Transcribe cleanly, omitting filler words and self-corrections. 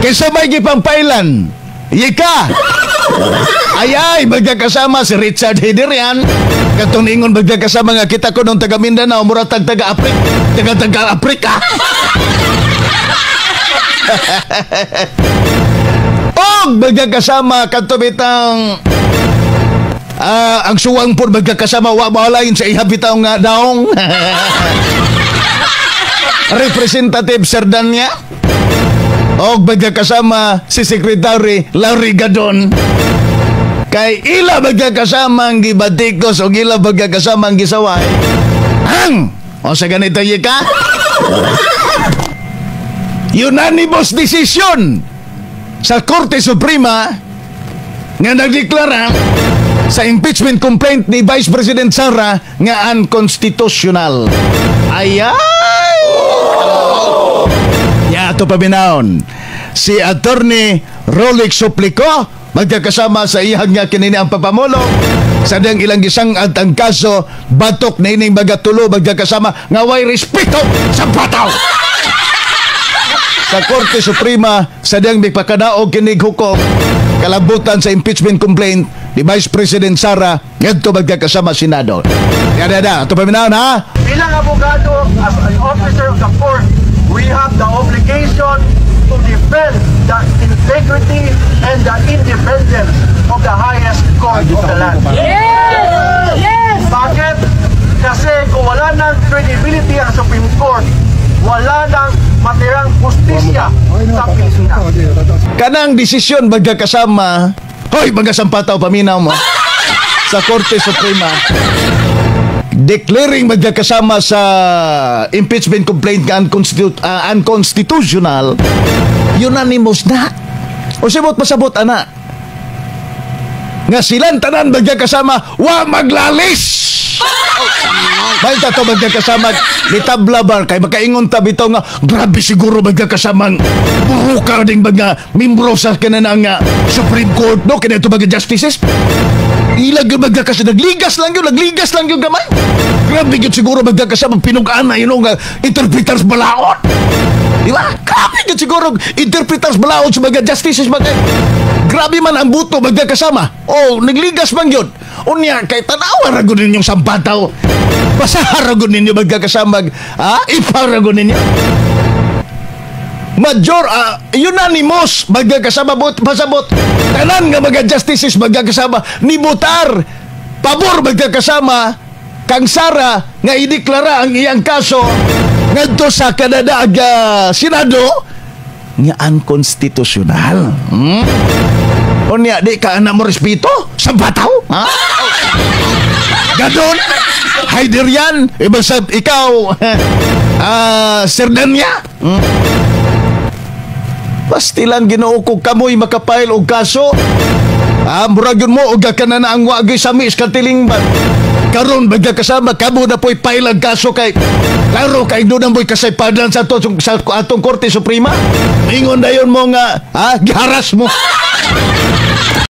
Kaysa may gipampailan? Yika! Ay ay, magkakasama si Richard Heydarian. Katong ingon magkakasama nga kita ko nung taga Mindanao, mura tag taga Afrika, taga taga Afrika. Og magkakasama kadto bitang ang suwang po magkakasama wa maalain sa iha bitaw nga daong. Representative Serdanya. Og magkakasama si Secretary Larry Gadon. Kay ila magkakasama ang gibatikos o ila magkakasama ang gisaway. Ang! O sa ganito yika? Unanimous decision sa Korte Suprema nga nagdeklara sa impeachment complaint ni Vice President Sara nga unconstitutional. Ayay! Ya, ato paminawon. Si Attorney Rolex Suplico magkakasama sa iyang nga kinini ang papamulong sa diyang ilang gisang at ang kaso batok na ining mga tulo magkakasama nga way respeto sa bataw sa Korte Suprema sa diyang mipakadaog kinig hukom kalabutan sa impeachment complaint ni Vice President Sara ngadto magkakasama Senado. Ya, ya, ya. Ato paminawon ha. Bilang abogado, as an officer of the court, we have the obligation to defend the integrity and the independence of the highest court of the land. Yes! Yes! Bakit? Kasi kung wala ng credibility ang Supreme Court, wala nang matirang hustisya sa Pilipinas. Kanang desisyon magkakasama, hoy, mga sampataw, paminaw mo, sa Korte Suprema declaring magkakasama sa impeachment complaint nga unconstitutional, unanimous na. O sabot pasabot ana nga silang tanan magkakasama wa maglalis. Bahin ta to magkakasama ni tabla bar kay makaingon ta bitaw nga grabe siguro magkakasamang buruka ding mga membro sa kanang nga Supreme Court, no, kini ato mga justices ilag yung magkakasama, nagligas lang yun, nagligas lang yun gamay. Grabe yun siguro magkakasama pinug-ana yun nga interpreters balaod, di ba? Grabe yun siguro interpreters balaod sa mga justices, mga grabe man ang buto magkakasama. Oh, nagligas man yun. Unya kay tanawa ra gud ninyong sampataw, basaha ra gud ninyo magkakasama, ha, ipara gud ninyo major unanimous magkakasama, bot pasabot tanan nga mga justices magkakasama nibutar pabor magkakasama kang Sara nga ideklara ang iyang kaso ngadto sa Canada ag Senado nga unconstitutional. Unya di ka ana mo respeto sa bataw, ha? Gadon, Heydarian, iba sa ikaw, Serdanya. Pastilan Ginoo ko kamoy makapail og kaso. Ah, murag yun mo og kana na ang wagay sa mis katilingban. Karon magkakasama kamo na po'y pail ang kaso kay klaro kay doon ang mo'y kasaypadan sa ato sa atong Korte Suprema. Ingon dayon mo nga ha, giharas mo.